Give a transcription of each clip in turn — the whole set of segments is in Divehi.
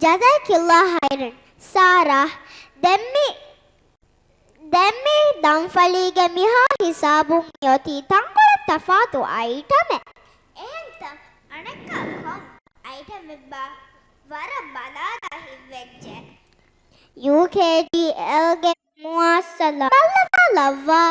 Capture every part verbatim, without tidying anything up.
ޖަޒާކައްލާހު ޚައިރަން. ސާރާ، ދެން މި، ދެން މި ދަންފަޅީގެ މިހާ ހިސާބުން މިއޮތީ ތަންކޮޅެއް ތަފާތު އައިޓަމެއް. އެހެންތަ؟ އަނެއްކާ ކޮން އައިޓަމެއްބާ؟ ވަރަށް ބަލާލާ ހިތްވެއްޖެ. ޔޫކޭޖީއެލްގެ މުއައްސަސާ ބައްލަވާލައްވާ.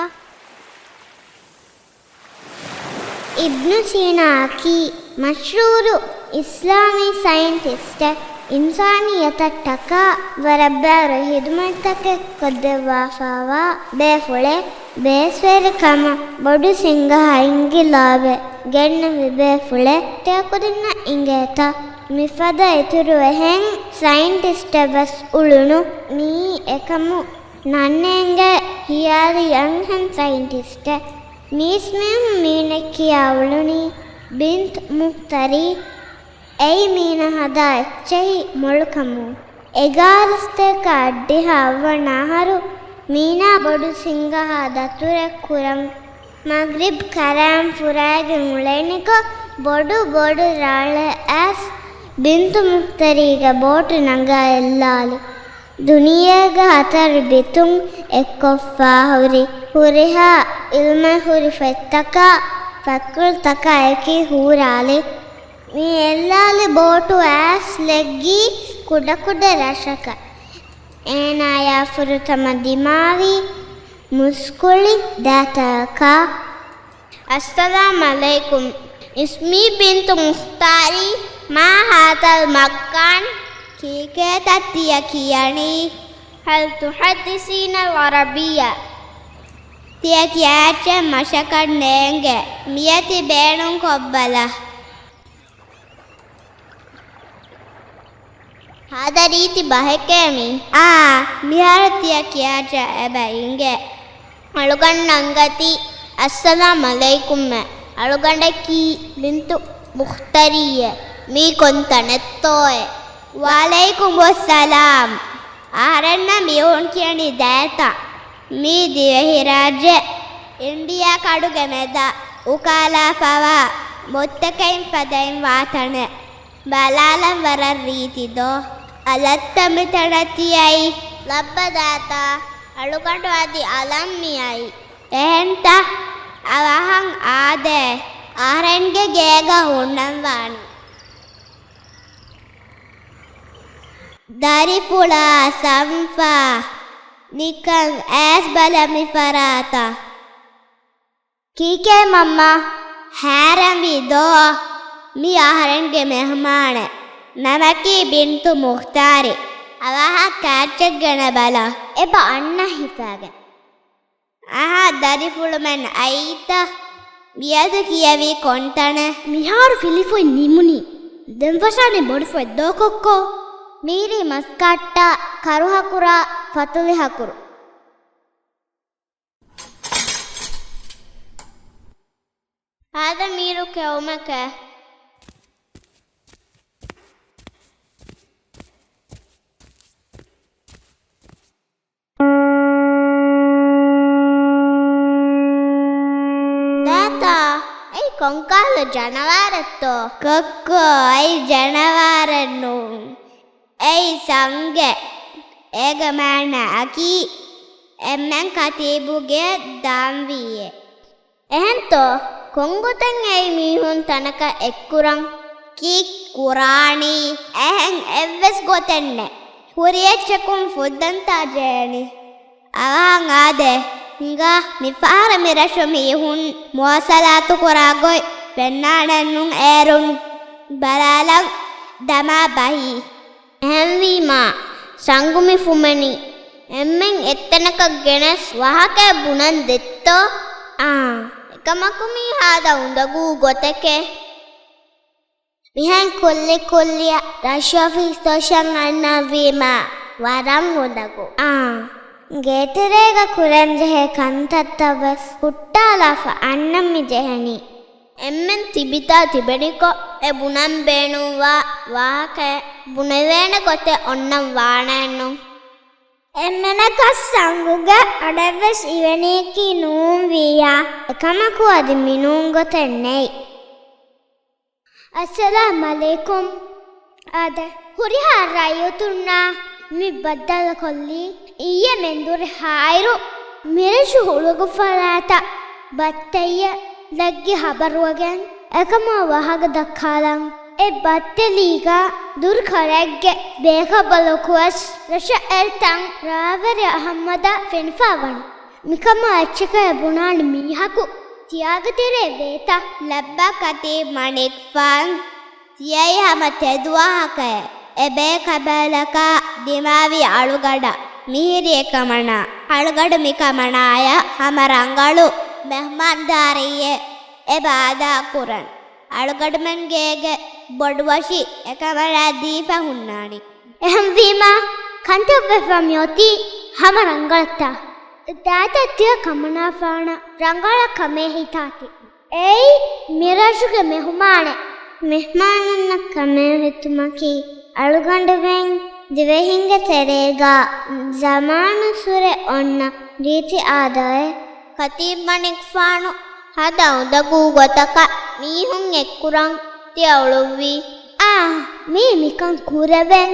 އިބްނު ސީނާއަކީ މަޝްހޫރު އިސްލާމީ ސައިންޓިސްޓެއް. އިންސާނިއްޔަތަށްޓަކާ ވަރަށް ބާރު ހިދުމަތްތަކެއް ކޮށްދެއްވާފައިވާ ބޭފުޅެއް. ބޭސްވެރިކަމަށް ބޮޑު ސިންގަހާ އިންގިލާބެއް ގެންނެވި ބޭފުޅެއް. ތިޔަކުދިންނަށް އިނގޭތަ؟ މިފަދަ އިތުރު އެހެން ސައިންޓިސްޓެއް ވެސް އުޅުނު. މިއީ އެކަމު ނަންނޭނގެ ހިޔާލީ އަންހެން ސައިންޓިސްޓެއް. މީސްމީހުން މީނެއް ކިޔާ އުޅުނީ ބިންތު މުހްތަރީ. އެއީ މީނަ ހަދާ އެއްޗެހި މޮޅުކަމުން. އެގާރަ ސަތޭކަ އަށްޑިހަ އަށްވަނަ އަހަރު މީނާ ބޮޑު ސިންގަހާ ދަތުރެއް ކުރަން މަޣްރިބް ކަރައިން ފުރައިގެން އުޅެނިކޮށް، ބޮޑު ބޮޑު ރައުޅެއް އައިސް ބިންތު މުހްތަރީގެ ބޯޓު ނަގާ އެއްލާލި. ދުނިޔޭގެ ހަތަރު ބިތުން އެއްކޮށްފާ ހުރި ހުރިހާ އިލްމެއް ހުރި ފޮތްތަކާ ފަކުލްތަކާ އެކީ ހޫރާލި. މި އެއްލާލި ބޯޓު އައިސް ލެއްގީ ކުޑަކުޑަ ރަށަކަށް. އޭނާޔާ ފުރަތަމަ ދިމާވީ މުސްކުޅި ދާތައަކާ. އައްސަލާމް ޢަލައިކުމް. އިސްމީ ބިންތު މުޚްތާރީ، މާ ހާދަލް މައްކާން. ކީކޭތަ ތިޔަ ކިޔަނީ؟ ހަލް ތުޙައްދިސީނަލް ޢަރަބިއްޔާ؟ ތިޔަ ކިޔާ އެއްޗެއް މަށަކަށް ނޭނގެ. މިއޮތީ ބޭނުން ކޮށްބަލަ. ހާދަ ރީތި ބަހެކޭ މީ. އާ، މިހާރު ތިޔަ ކިޔާ އެއްޗެއް އެބަ އިނގޭ. އަޅުގަނޑަށް އަންގަތީ. އައްސަލާމް ޢަލައިކުމް. އަޅުގަނޑަކީ ބިންތު މުޚްތަރީއޭ. މީ ކޮން ތަނެއްތޯއޭ؟ ވަޢަލައިކުމުއްސަލާމް. އަހަރެންނަށް މީހުން ކިޔަނީ ދޭތަ. މީ ދިވެހިރާއްޖެ އިންޑިއާ ކަނޑުގެ މެދަށް އުކާލާފައިވާ މުއްތަކައިން ފަދައިން ވާ ތަނެއް. ބަލާލަން ވަރަށް ރީތި ދޯ؟ އަލަށްތަ މިތަނަށް ތިއައީ؟ ލައްބަ ދާތާ، އަޅުގަނޑު އަދި އަލަށް މިއައީ. އެހެންތަ؟ އަވަހަށް އާދޭ، އަހަރެންގެ ގޭގަ ހުންނަން ވާނީ. ދަރިފުޅާ ސަންފާ، ނިކަން އައިސް ބަލަ މި ފަރާތަށް. ކީކޭ މަންމާ؟ ހައިރާންވީ ދޯ؟ މީ އަހަރެންގެ މެހުމާނެއް. ނަމަކީ ބިންތު މުޚްތާރީ. އަވަހަށް ކާއްޗެއް ގެނެބަލަ. އެބަ އަންނަ ހިފާގެން. އަހާ، ދަރިފުޅުމެން އައީތަ؟ މިއަދު ކިޔެވީ ކޮންތަނެއް؟ މިހާރު ފިލިފޮތް ނިމުނީ. ދެން ފަށާނެ ބޮޑު ފޮތް ދޯ ކޮއްކޮ؟ މީރީ މަސްކައްޓާ، ކަރު ހަކުރާ، ފަތުލި ހަކުރު. ހާދަ މީރު ކެއުމެކޭ. ދާތާ، އެއީ ކޮންކަހަލަ ޖަނަވާރެއްތޯ؟ ކޮއްކޮ، އެއީ ޖަނަވާރެއް ނޫން. އެއީ ސަންގެ. އޭގެ މާނައަކީ އެންމެން ކަތީބުގެ ދާންވީއޭ. އެހެންތޯ؟ ކޮންގޮތެއް އެއީ މީހުން ތަނަކަށް އެއްކުރަން؟ ކީއްކުރާނީ؟ އެހެން އެއްވެސް ގޮތެއްނެއް. ހުރި އެއްޗަކުން ފުއްދަންތާ ޖެހެނީ. އަވަހަށް އާދޭ، ހިނގާ މިފަހަރު މިރަށު މީހުން މުވާސަލާތު ކުރާ ގޮތް ފެންނާނެއްނު އޭރުން ބަލާލަން ދަމާ ބަހީ. އެހެންވީމާ، ސަނގު މި ފުމެނީ. އެންމެން އެއްތަނަކަށް ގެނެސް ވާހަކައެއް ބުނަން ދެއްތޯ؟ އާނ. އެކަމަކު މީ ހާދަ އުނދަގޫ ގޮތެކޭ. މިހެން ކުއްލި ކުއްލިއަށް ރަށް އޮފީސް ދޮށަށް އަންނަންވީމާ ވަރަށް އުނދަގޫ. އާނ. ގޭތެރޭގަ ކުރަންޖެހޭ ކަންތައްތައްވެސް ހުއްޓާލާފަ އަންނަން މި ޖެހެނީ. އެންމެން ތިބިތާ ތިބެނިކޮށް އެ ބުނަން ބޭނުންވާ ވާހަކައެއް ބުނެވޭނެ ގޮތެއް އޮންނަން ވާނެއެއްނު. އެންމެނަކަށް ސަނގުގެ އަޑެއްވެސް އިވެނީކީ ނޫންވިއްޔާ. އެކަމަކު އަދި މިނޫން ގޮތެއް ނެތް. އައްސަލާމް ޢަލައިކުމް. އާދެ، ހުރިހާ ރައްޔިތުންނާ މި ބައްދަލުކޮށްލީ، އިއްޔެ މެންދުރި ހާއިރު މިރަށު ހުޅުގު ފަރާތަށް ބައްތެއްޔެއް ލެއްގި ހަބަރުވެގެން، އެކަމާ ވާހަކަ ދައްކާލަން. އެ ބައްތެލީގަ ދުރުކަލެއްގެ ބޭކަނބަލަކުވެސް ރަށަށް އެރި ތަން ރާވެރި އަހައްމަދަށް ފެނިފަ ވަނީ. މިކަމާ އެއްޗަކަށް ބުނާނެ މީހަކު ތިޔާގެ ތެރޭ ވޭތަ؟ ލައްބަ ކަތީ މަނިކްފާން ތިޔައީ ހަމަ ތެދު ވާހަކައެއް. އެ ބޭކަނބަލަކާ ދިމާވި އަޅުގަނޑަށް މިހިރީ އެކަމަނާ. އަޅުގަނޑު މިކަމަނާޔަށް ހަމަ ރަނގަޅު މެހްމާންދާރީއެއް އެބަ އަދާކުރަން. އަޅުގަނޑުމެން ގޭގެ ބޮޑުބަށި އެކަމަނާ ދީފަ ހުންނާނީ. އެހެންވީމާ، ކަންތައް ވެފަ މިއޮތީ ހަމަ ރަނގަޅަށްތާ؟ ދާތަ ތިޔަ ކަމަނާފާނަށް ރަނގަޅަށް ކަމޭ ހިތާތި. އެއީ މިރަށުގެ މެހުމާނެއް. މެހްމާނުންނަށް ކަމޭ ހިތުމަކީ، އަޅުގަނޑުމެން ދިވެހިންގެ ތެރޭގަ ޒަމާނުއްސުރެ އޮންނަ ރީތި އާދައެއް. ކަތީބް މަނިކްފާނު ހަދާ އުނދަގޫ ގޮތަކަށް މީހުން އެއްކުރަން ތިޔަ އުޅުއްވީ. އާ، މީ މިކަން ކުރެވެން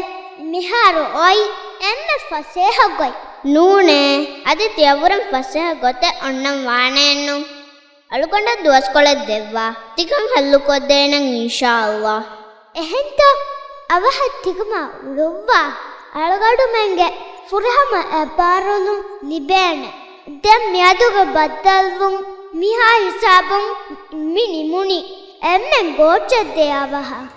މިހާރު އޮތް އެންމެ ފަސޭހަ ގޮތް. ނޫނޭ، އަދި ތިޔަބުރަން ފަސޭހަ ގޮތެއް އޮންނަން ވާނެއެއްނު. އަޅުގަނޑަށް ދުވަސްކޮޅެއް ދެއްވާ، ތިކަން ހައްލުކޮށްދޭނަން އިންޝާﷲ. އެހެންތަ؟ އަވަހަށް ތިކަމާ އުޅުއްވާ. އަޅުގަނޑުމެންގެ ފުރިހަމަ އެއްބާރުލުން ލިބޭނެ. ދެން މިއަދުގެ ބައްދަލުވުން މިހާ ހިސާބުން މި ނިމުނީ. އެންމެން ގޯއްޗެއް ދޭ އަވަހަށް.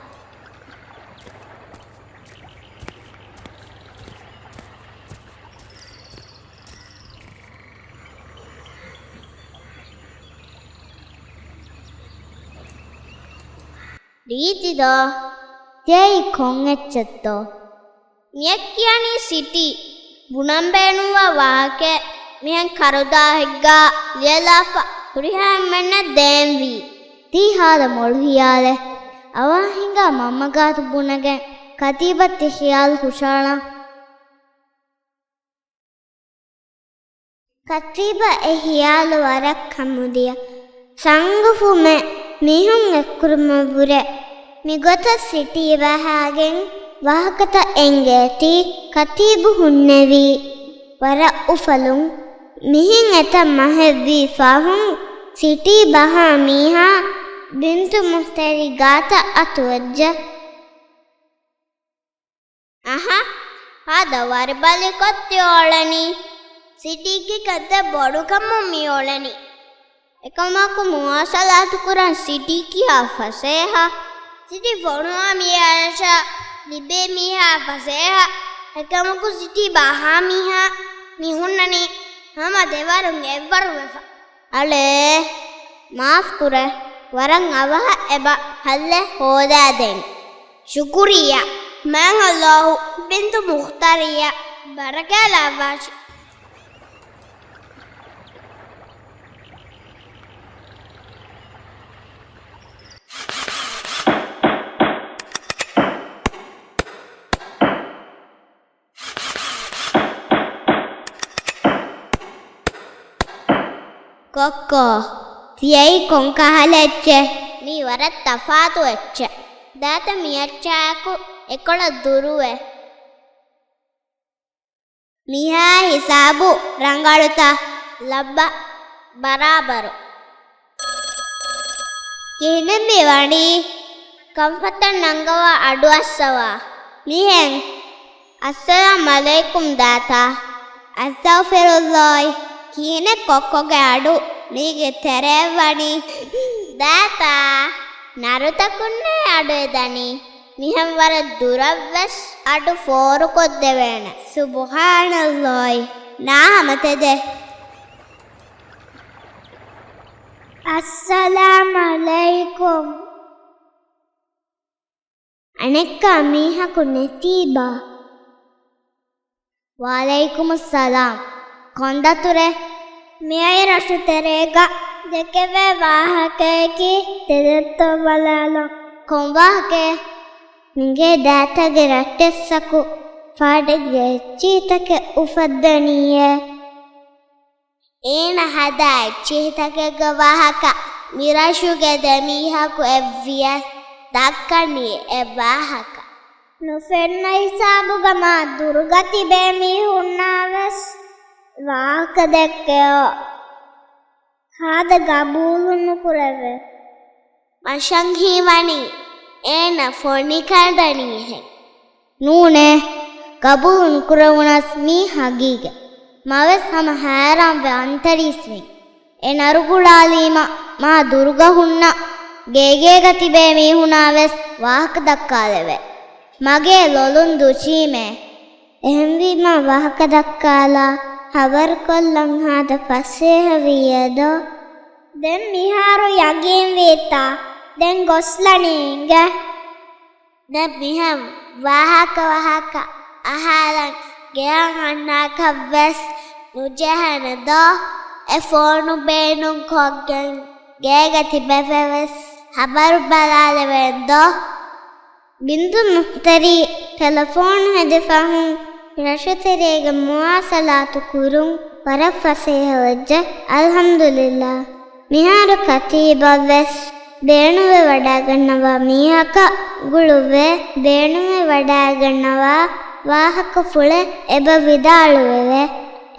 ރީތިދޯ؟ ތިޔައީ ކޮން އެއްޗެއްތޯ؟ މިއަށް ކިޔަނީ ސިޓީ. ބުނަން ބޭނުންވާ ވާހަކައެއް މިހެން ކަރުދާހެއްގާ ލިޔެލާފަ ހުރިހާ އެންމެންނަށް ދޭންވީ. ތީ ހާދަ މޮޅު ހިޔާލެއް. އަވަހަށް ހިނގާ މަންމަ ގާތު ބުނެގެން ކަތީބަށް ތި ޚިޔާލު ހުށައަޅާ. ކަތީބަށް އެ ހިޔާލު ވަރަށް ކަމުދިޔަ. ސަނގުފުމެއް މީހުން އެއްކުރުމަށްވުރެ މިގޮތަށް ސިޓީ ބަހާގެން ވާހަކަތައް އެނގޭތީ ކަތީބު ހުންނެވީ ވަރަށް އުފަލުން. މިހެން އެތައް މަހެއްވީ ފަހުން ސިޓީ ބަހާ މީހާ ބިންތު މުހްތަރީ ގާތަށް އަތުވެއްޖެ. އަހަ، ހާދަ ވަރިބަލިކޮށް ތި އުޅެނީ. ސިޓީގެ ކަންތައް ބޮޑުކަމުން މި އުޅެނީ. އެކަމަކު މުވާސަލާތު ކުރަން ސިޓީ ކިހާ ފަސޭހަ. ސިޓީ ފޮނުވާ މީހާ އައިސް ލިބޭ މީހާ ފަސޭހަ. އެކަމަކު ސިޓީ ބަހާ މީހާ މި ހުންނަނީ ހަމަ ދެވަރުން އެއްވަރު ވެފަ. އަޅޭ، މާފްކުރޭ. ވަރަށް އަވަހަށް އެބަ ހައްލެއް ހޯދާދޭން. ޝުކުރިއްޔާ. މާތް ﷲ ބިންތު މުޚްތާރިއްޔާ ބަރަކާތް ލައްވާށި. ކޮއްކޮ، ތިޔައީ ކޮން ކަހަލަ އެއްޗެއް؟ މީ ވަރަށް ތަފާތު އެއްޗެއް. ދާތަ މިއައްޗާއެކު އެކޮޅަށް ދުރުވެ. މިހާ ހިސާބު ރަނގަޅުތަ؟ ލައްބަ ބަރާބަރު. ކިހިނެއް މި ވަނީ؟ ކަންފަތަށް ނަންގަވާ އަޑު އައްސަވާ. މިހެން. އައްސަލާމް އަލައިކުމް ދާތާ. އައްސަޣްފިރުﷲ، ކިހިނެއް ކޮއްކޮގެ އަޑު މީގެ ތެރެއަށް ވަނީ؟ ދާތާ، ނަރުތަކުންނޭ އަޑު އެދަނީ. މިހެން ވަރަށް ދުރަށްވެސް އަޑު ފޯރުކޮށްދެވޭނެ. ސުބްޙާނަﷲ، ނާ ހަމަ ތެދެއް. އައްސަލާމް އަލައިކުމް. އަނެއްކާ މީހަކު ނެތީބާ؟ ވަޢަލައިކުމުއްސަލާމް. ކޮން ދަތުރެއް؟ މިއޮތް ރަށު ތެރޭގަ ދެކެވޭ ވާހަކަޔަކީ ތެދެއްތޯ ބަލާލަން. ކޮން ވާހަކައެއް؟ މިގޭ ދާތަގެ ރައްޓެއްސަކު ފާޑެއްގެ އެއްޗިހިތަކެއް އުފައްދަނީއޭ. އޭނަ ހަދާ އެއްޗިހިތަކެއްގެ ވާހަކަ މިރަށުގެ ދެމީހަކު އެއްވިޔަސް ދައްކަނީ އެ ވާހަކަ. ނުފެންނަ ހިސާބުގަ މާ ދުރުގަ ތިބޭ މީހުންނާވެސް ވާހަކަ ދެއްކެޔޯ. ހާދަ ގަބޫލު ނުކުރެވޭ. މަށަށް ހީވަނީ އޭނަ ފޮނިކަނޑަނީހެން. ނޫނޭ، ގަބޫލު ނުކުރެވުނަސް މީ ހަގީގަތް. މަވެސް ހަމަ ހައިރާންވެ އަންތަރީސްވިން. އެ ނަރުގުޅާލީމަ މާ ދުރުގަ ހުންނަ ގޭގޭގަ ތިބޭ މީހުނާވެސް ވާހަކަ ދައްކާލެވޭ. މަގޭ ލޮލުން ދުށީމޭ. އެހެންވީމާ ވާހަކަ ދައްކާލާ ހަބަރުކޮށްލަން ހާދަ ފަސޭހަވިއޭ ދޯ؟ ދެން މިހާރު ޔަގީންވީތާ؟ ދެން ގޮސްލަނީ އިނގޭ. ދެން މިހެން ވާހަކަ ވާހަކަ އަހާލަން ގެއަށް އަންނާކަށްވެސް ނުޖެހޭނެ ދޯ؟ އެ ފޯނު ބޭނުން ކޮށްގެން ގޭގަ ތިބެފަވެސް ހަބަރު ބަލާލެވޭނެ ދޯ؟ ބިންދު މުހްތަރީ، ޓެލެފޯނު ހެދި ފަހުން ރަށުތެރޭގެ މުވާސަލާތު ކުރުން ވަރަށް ފަސޭހަވެއްޖެ. އަލްޙަމްދުލިއްލާ. މިހާރު ކަތީބަށްވެސް ބޭނުންވެވަޑައިގަންނަވާ މީހަކަށް ގުޅުއްވޭ، ބޭނުންވެވަޑައިގަންނަވާ ވާހަކަފުޅެއް އެބަ ވިދާޅުވެވޭ.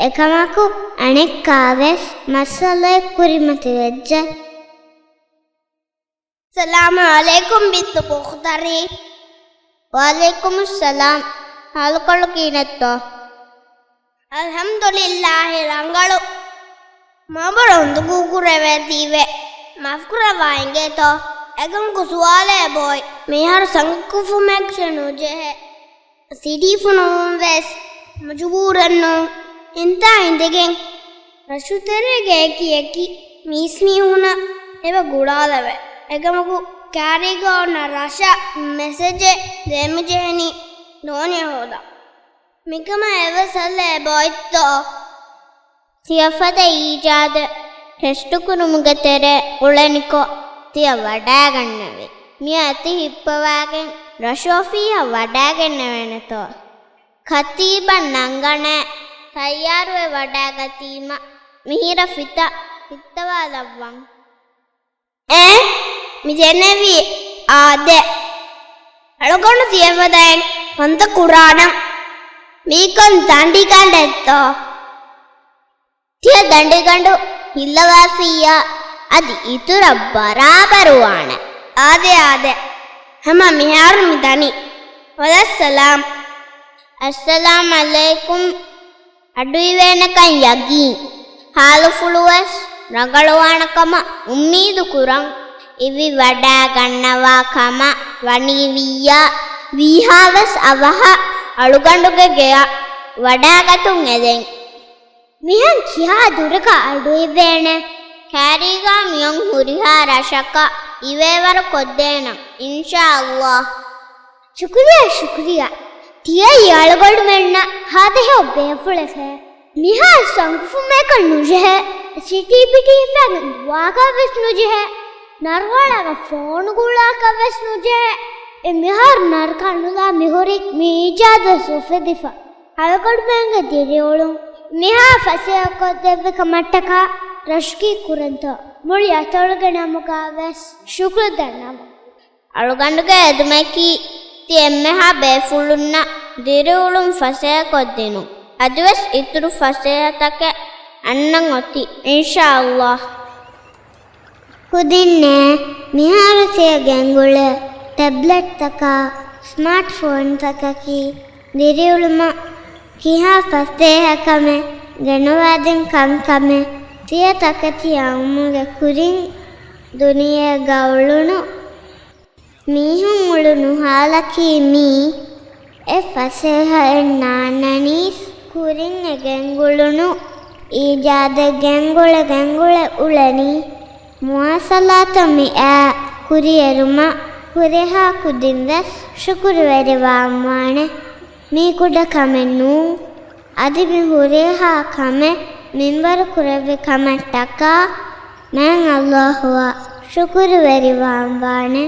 އެކަމަކު، އަނެއްކާވެސް މައްސަލައެއް ކުރިމަތިވެއްޖެ. ސަލާމު ޢަލައިކުމް ބިންތު މުޚްތަރީ. ވަޢަލައިކުމުއްސަލާމް. ހާލުކޮޅު ކިހިނެއްތޯ؟ އަލްޙަމްދުލިއްލާހި ރަނގަޅު. މާބޮޑަށް އުނދަގޫ ކުރެވޭތީވެ މާފުކުރައްވާ އިނގޭތޯ؟ އެކަމަކު ސުވާލެއް އެބައޮތް. މިހާރު ސަންކުފުމެއް ނުޖެހޭ. ސިޓީފުޅުންވެސް މަޖުބޫރެއްނޫން. އިންތާ އިނދެގެން ރަށުތެރޭގެ އެކި އެކި މީސްމީހުނަށް އެބަ ގުޅާލެވޭ. އެކަމަކު ކާރީގަ އޮންނަ ރަށަށް މެސެޖެއް ދޭން މިޖެހެނީ ނޯންޏެއް ހޯދަން. މިކަމަށް އެއްވެސް ހައްލެއް އެބައޮތްތޯ؟ ތިޔަފަދަ އީޖާދެއް ޓެސްޓުކުރުމުގެ ތެރޭ އުޅެނިކޮށް ތިޔަ ވަޑައިގަންނެވި. މިއަދު ތި ހިއްޕަވާގެން ރަށު އޮފީހަށް ވަޑައިގެންނެވޭނެތޯ؟ ކަތީބަށް ނަންގަނޭ، ތައްޔާރުވެ ވަޑައިގަތީމަ މިހިރަ ފިތަ ފިއްތަވާލައްވަން. އޭ، މި ދެންނެވީ އާދެ. އަޅުގަނޑު ތިޔަފަދައިން ކަންތައް ކުރާނަން. މީކޮން ދަނޑިގަނޑެއްތޯ؟ ތިޔަ ދަނޑިގަނޑު ހިއްލަވާފިއްޔާ އަދި އިތުރަށް ބަރާބަރުވާނެ. އާދެ، އާދެ. ހަމަ މިހާރު މި ދަނީ. ވަލައްސަލާމް. އައްސަލާމް ޢަލައިކުމް. އަޑުއިވޭނެކަން ޔަގީން. ހާލުފުޅުވެސް ރަނގަޅުވާނެ ކަމަށް އުއްމީދު ކުރަން. އިވި ވަޑައިގަންނަވާ ކަމަށް ވަނީ ވިއްޔާ، ވީހާވެސް އަވަހަށް އަޅުގަނޑުގެ ގެޔަށް ވަޑައިގަތުން އެދެން. މިހެން ކިހާ ދުރަކަށް އަޑުއިވޭނެ؟ ކާރީގަ މިއޮން ހުރިހާ ރަށަކަށް އިވޭވަރު ކޮށްދޭނަން، އިންޝާﷲ. ޝުކުރިއްޔާ، ޝުކުރިއްޔާ. ތިޔައީ އަޅުގަނޑުމެންނަށް ހާދަހެޔޮ ބޭފުޅެކޭ. މިހާރު ސަންކުފުމެއްކަން ނުޖެހޭ. ސިޓީ ބިޓީ ހިފާގެން ދުވާކަށްވެސް ނުޖެހޭ. ނަރުހަޅާގަ ފޯނު ގުޅާކަށްވެސް ނުޖެހޭ. އެ މިހާރު ނަރު ކަނުލާ މިހުރި މި އީޖާދުވެސް އުފެދިފަ. އަޅުގަނޑުމެންގެ ދިރިއުޅުން މިހާ ފަސޭހަކޮށްދެއްވި ކަމަށްޓަކާ ރަށުގެ ކުރިންތޯ މުޅި އަތޮޅުގެ ނަމުގަވެސް ޝުކުރު ދަންނަވަން. އަޅުގަނޑުގެ އެދުމަކީ ތި އެންމެހާ ބޭފުޅުންނަށް ދިރިއުޅުން ފަސޭހަކޮށްދިނުން. އަދިވެސް އިތުރު ފަސޭހަތަކެއް އަންނަން އޮތީ، އިންޝާﷲ. ކުދިންނޭ، މިހާރު ތިޔަ ގެންގުޅޭ ޓެބްލެޓްތަކާ، ސްމާޓް ފޯންތަކަކީ ދިރިއުޅުމަށް ކިހާ ފަސޭހަކަމެއް ގެނުވާދިން ކަންކަމެއް. ތިޔަ ތަކެތި އައުމުގެ ކުރިން ދުނިޔޭގަ އުޅުނު މީހުން އުޅުނު ހާލަކީ މީ. އެ ފަސޭހައެއް ނާންނަނީސް ކުރިން އެ ގެންގުޅުނު އީޖާދެއް ގެންގުޅެ ގެންގުޅެ އުޅެނީ. މުވާސަލާތަށް މިއާ ކުރިއެރުމަށް ހުރިހާ ކުދިން ވެސް ޝުކުރުވެރިވާންވާނެ. މީ ކުޑަ ކަމެއް ނޫން. އަދި މި ހުރިހާ ކަމެއް މިންވަރު ކުރެއްވި ކަމަށްޓަކާ މާތް ﷲ އަށް ޝުކުރުވެރިވާންވާނެ.